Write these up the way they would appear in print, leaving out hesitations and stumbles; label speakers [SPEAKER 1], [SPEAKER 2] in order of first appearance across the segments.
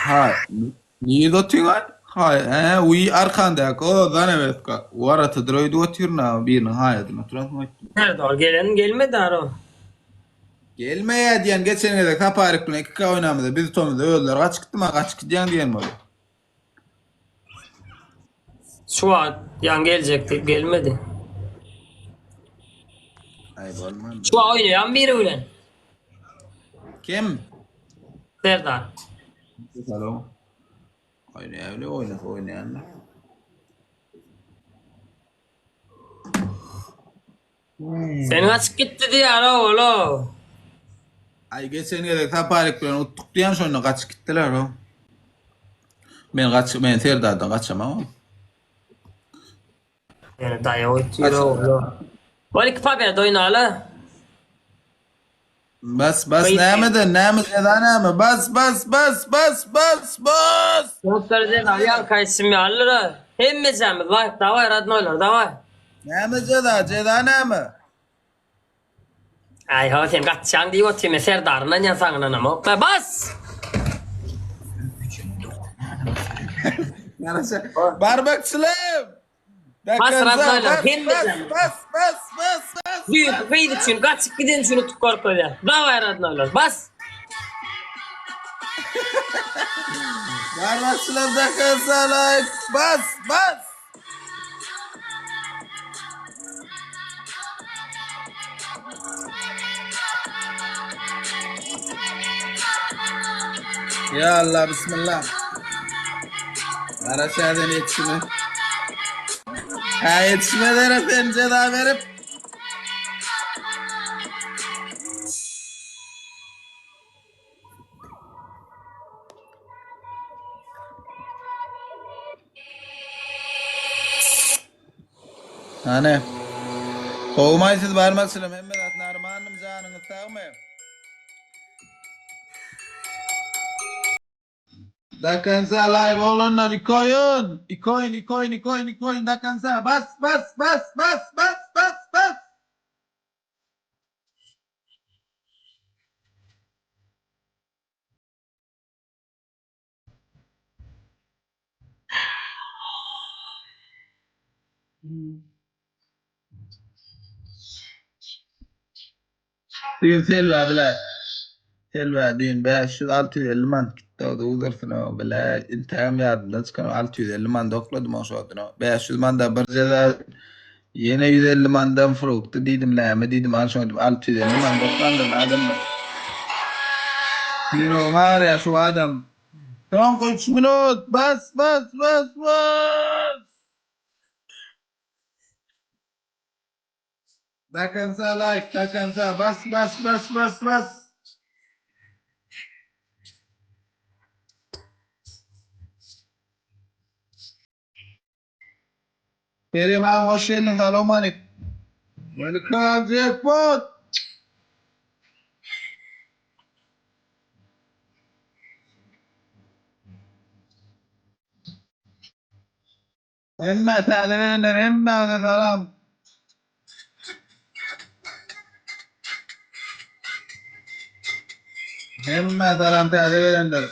[SPEAKER 1] Ha, nirde otyňaý? Haý, hä, uý arkandaky o zanaweska. Waratadyr öýdüp otyryn a, biriniň haýadyna oturansyň öýtdüm.
[SPEAKER 2] Serdar gelen gelmedi aro.
[SPEAKER 1] Gelmeýä diýen geçen gezek Saparik bilen 2K oýnamyzda biz utamyzda özleri gaçyp gitdi maňa gaçyp gidýäň diýen boldy.
[SPEAKER 2] Şu wagt ýaň geljek diýip gelmedi.
[SPEAKER 1] Aý bolman.
[SPEAKER 2] Şu wagt oýnaýan biri bilen.
[SPEAKER 1] Kim?
[SPEAKER 2] Serdar.
[SPEAKER 1] Salam. Oýnaýar bile oýnasa oýnaýandyr.
[SPEAKER 2] Sen gaçyp gitdi diýýär olo.
[SPEAKER 1] Aý geçen gezek Saparik bilen utduk diýen şonda gaçyp gitdiler o. Men gaç men Serdardan gaçamam.
[SPEAKER 2] Ýöne daýaw ötýär olo. Bol iki pobeda oýnaly.
[SPEAKER 1] Bas bas nämeden näme jeza näme bas bas bas bas bas bas.
[SPEAKER 2] Dostlar jeza ýalka aýtşym ýalydyr. Hemmejämiz laýk daway radnoýlar daway.
[SPEAKER 1] Näme jeza jeza näme.
[SPEAKER 2] Aý ho sen gaçýaň diýip otyryn men Serdaryndan ýa saňa ynanamok bas.
[SPEAKER 1] Barmakçylar.
[SPEAKER 2] Bas radnoýlar hemmejämiz.
[SPEAKER 1] Bas bas bas bas.
[SPEAKER 2] Düýnki gyz üçin gaçyp giden üçin utup görkezýär. Daway radnoýlar bas.
[SPEAKER 1] Barmakçylar da konca like bas bas. Ya Allah bismillah. Garaşadan ýetişme. Ha ýetişmezere sen jeza berip. Hany. Gowumaý siz barmakçylam hemme zat narmannym janyňyz sagmy? Da konca live oglanlar iki oýun. Iki oýun, iki oýun, iki oýun, iki oýun da konca. Bas, bas, bas, bas, bas, bas, bas. Düýn Selwa bile Selwa düýn 500 650 manat gitdi o duzursyna bile intägem ýadymdan çykan 650 manat okladym o şodyna 500 manada bir jeza ýene 150 manadam frukty diýdim näme diýdim al şony diýip 650 manat oklandyryn adamlar Ýüregim agyrýar şu adam Soňky 3 minut bas bas bas bas Do konca like do konca bas bas bas bas bas. Kerim aga hoş geldiň salowmalik. Welcome jackpot. Hemme täze gelenler hemmäňize salam. Hemmä salam täze gelenler.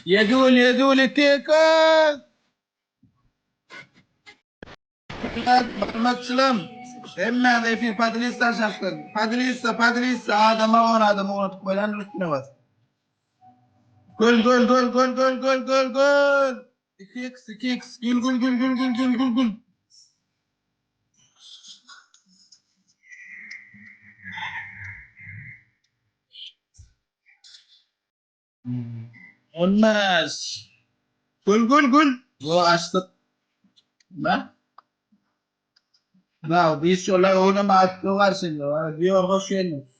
[SPEAKER 1] Ýedi gül ýedi gül iki kız. Barmakçylam. Hemmäňize efir podlista şahsdan. Podlista podlista adama on adama ugradyp goýlan üstüne bas. Gül gül gül gül gül gül gül gül. 2x 2x gül gül gül gül gül gül gül gül. Olmaz. Gül gül gül. Bu açdyk. Ne? Ya biz şolar oynama atlı var şimdi. Diyor hoş geldin.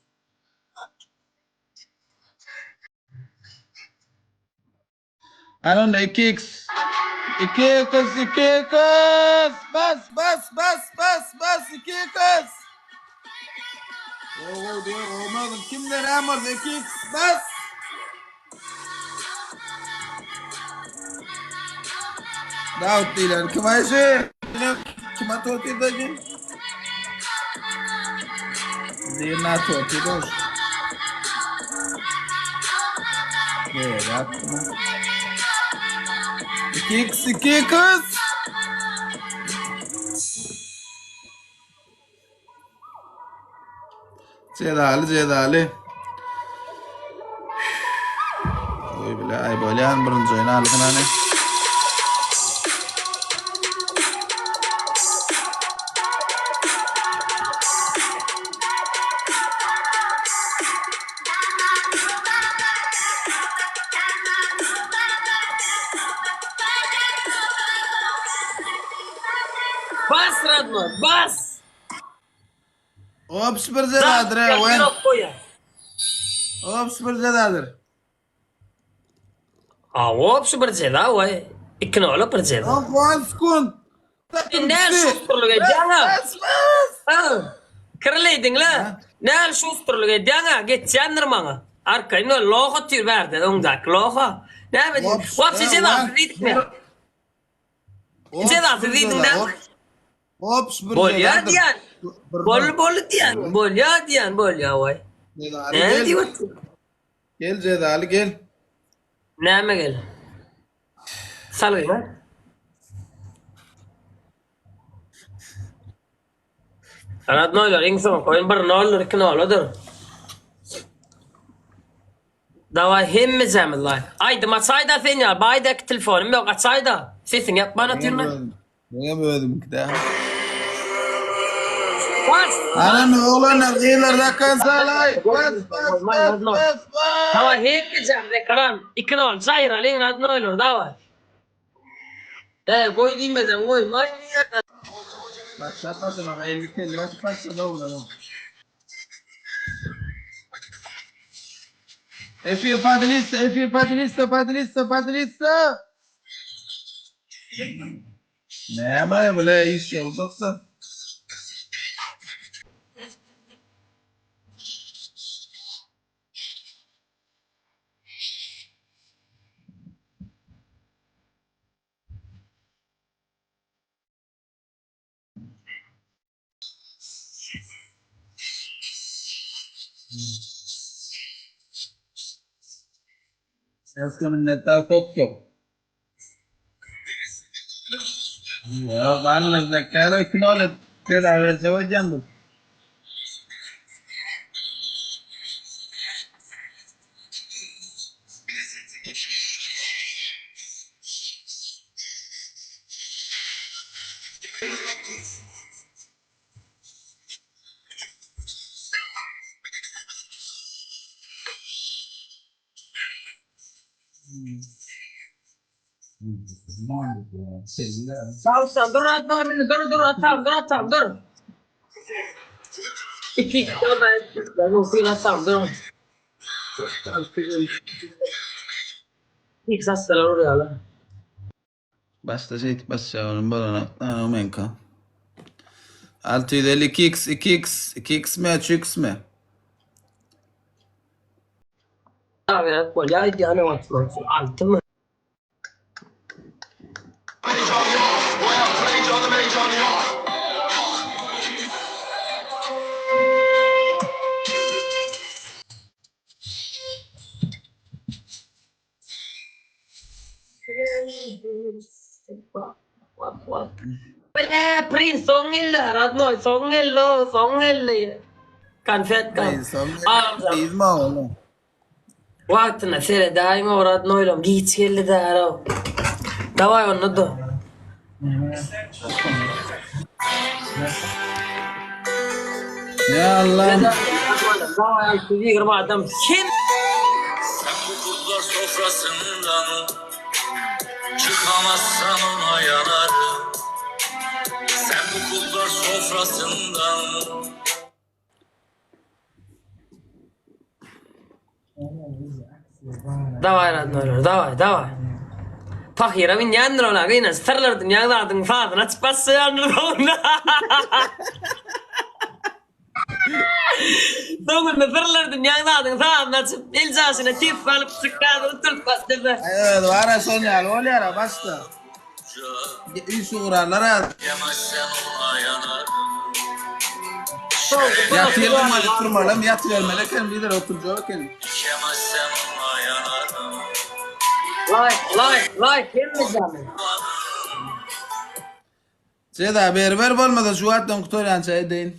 [SPEAKER 1] Hany onda 2x. 2x 2x. Bas bas bas bas bas 2x. Gow gow diyor olmazım. Kimde näme bolsa 2x bas. Dawut diýler. Kim aýşy? Kim atyp otyrdy? Birini atyp otyrdy. 2x 2x. Cezaly cezaly. Oý bile aý bolýan birinji oýun alsyn hany.
[SPEAKER 2] Bas radnoý, bas!
[SPEAKER 1] Ops bir jezadyr he we. Ops bir jezadyr.
[SPEAKER 2] A ops bir jeza we. 2 nola bir jeza.
[SPEAKER 1] Yok 10 sekund.
[SPEAKER 2] Ne şusturlyk edýäň ha? Kirleýdiň la. Ne şusturlyk edýäň ha? Geçýändir maňa. Arkaýyn ol loh otyr bärde öňdäki loha. Näme diýip? Wapşe jezasyz diýdik men. Jezasyz diýdiň näme?
[SPEAKER 1] Ops bir
[SPEAKER 2] Bolýar diýen. Bol bol diýen. Bolýar diýen bolýar waý.
[SPEAKER 1] Jezaly gel. Gel jezaly gel.
[SPEAKER 2] Näme gel? Salgy ber. Radnoýlar iň soňky oýun 1 noldur 2 noladyr. Daway hemmejemiz laýk. Aýdym açaýda sen ýa baýdaki telefonym ýok açaýda. Sesiňi ýapman otyryn men.
[SPEAKER 1] Meňem özümki-dä.
[SPEAKER 2] Bas!
[SPEAKER 1] Anan oglanlar gyzlar da konsa laýk bas bas bas bas bas.
[SPEAKER 2] Daway hemmejemiz ekran 2 nol jaýralyň radnoýlar daway. He goý diýmesem goýmaý.
[SPEAKER 1] Başlatmasyn aga 50 kelli basyp başlady oglanam. Efir podlisa, efir podlisa, podlisa, podlisa. Näme bile iş ýolsaksa. Eski minnetdar köp köp. Ýok, anlaşylan käre kinol et. Sen awerse öýdýän bu.
[SPEAKER 2] Sağ dur atma beni dur dur atam dur atam dur. İki iki ben ben okuyun atam dur. İlk saçlar oraya lan.
[SPEAKER 1] Başda şeýdip başlaýar onuň bolany ana menka. 652 x 2x 2x mi 3x mi?
[SPEAKER 2] Abi bolýar ýany altı mı? Bile Prince soň geldi, rodnoy soň geldi, soň geldi. Konfetka.
[SPEAKER 1] Diýme oğlum.
[SPEAKER 2] Wagtyna seredäýiň o rodnoýlam giç geldi därow. Daway onda da.
[SPEAKER 1] Ya Allah'ım.
[SPEAKER 2] Daway 620 adam kim?
[SPEAKER 3] Sen bu kurtlar sofrasından Çıkamazsan ona yanarım Sen bu kurtlar sofrasından
[SPEAKER 2] Daway rodnoýlar, daway, daway. Pahyra binýändir ola, gynanç syrlar dünýäň zadyň sazyny açyp başlaýandyr soňunda. Soňunda syrlar dünýäň zadyň sazyny açyp, el jaşyna tep alyp çykýar, oturyp başlasa.
[SPEAKER 1] Evet, var ya son ýaly bolýar ha başda. Iş ugrarlar ha.
[SPEAKER 3] Yemezsen ona yanarım
[SPEAKER 1] Ýatyrmaly, oturmaly, ýatybermeli eken, bir oturjak eken.
[SPEAKER 3] Yemezsen ona yanarım.
[SPEAKER 2] Like, like, like hemme jamy.
[SPEAKER 1] Ceza ber ber bolmasa şu wagtdan gutarýança edeýin.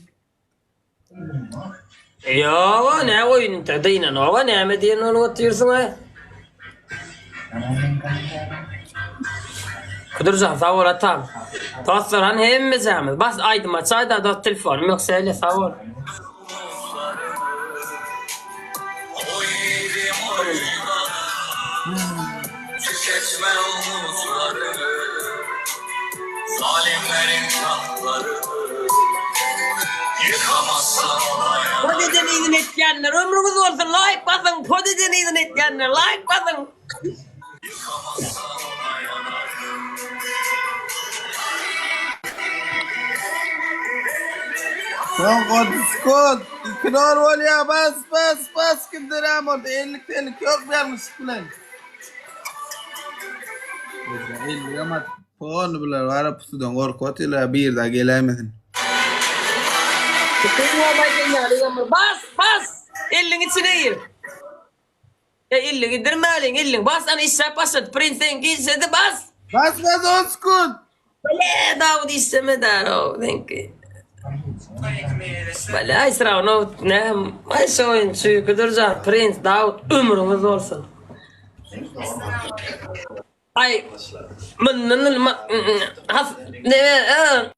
[SPEAKER 2] Ýoga ne oýun dynanoga näme diýen bolup otyrsyň a? Kudurjan sag bol atam. Dostlar han hemmejämiz bas aýdym açaýda dost telefonym ýok şeýle sag bol.
[SPEAKER 3] O yiğidim oynadım Tüketme umutlarını Zalimlerin tahtlarını Yıkamazsan ona
[SPEAKER 2] Pod
[SPEAKER 3] yanarım
[SPEAKER 2] eden yzyny etýänler ömrüňiz bolsun laýk basyň pod eden yzyny etýänler laýk basyň.
[SPEAKER 3] Yıkamazsan ona yanarım
[SPEAKER 1] Soň 30 sekund. 2-0 bolýar. Bas bas bas kim döräm boldy. 50 telik ýok bu ýalňyşlyk bilen. 50 ýamat. Pony bular bara pusudan gorkup otyrlar bir daha geläýmesin.
[SPEAKER 2] Bas bas elliň içine gir. E elli gidirmäliň elliň bas ana işläp başlady prins seňki işledi bas.
[SPEAKER 1] Bas bas 10 sekund.
[SPEAKER 2] Bale Dawut işlemedi o seňki. Bale Aýsrawnow näm aý şu oýunçy Kudurjan prins Dawut ömrüňiz bolsun. Aý mundan has neme.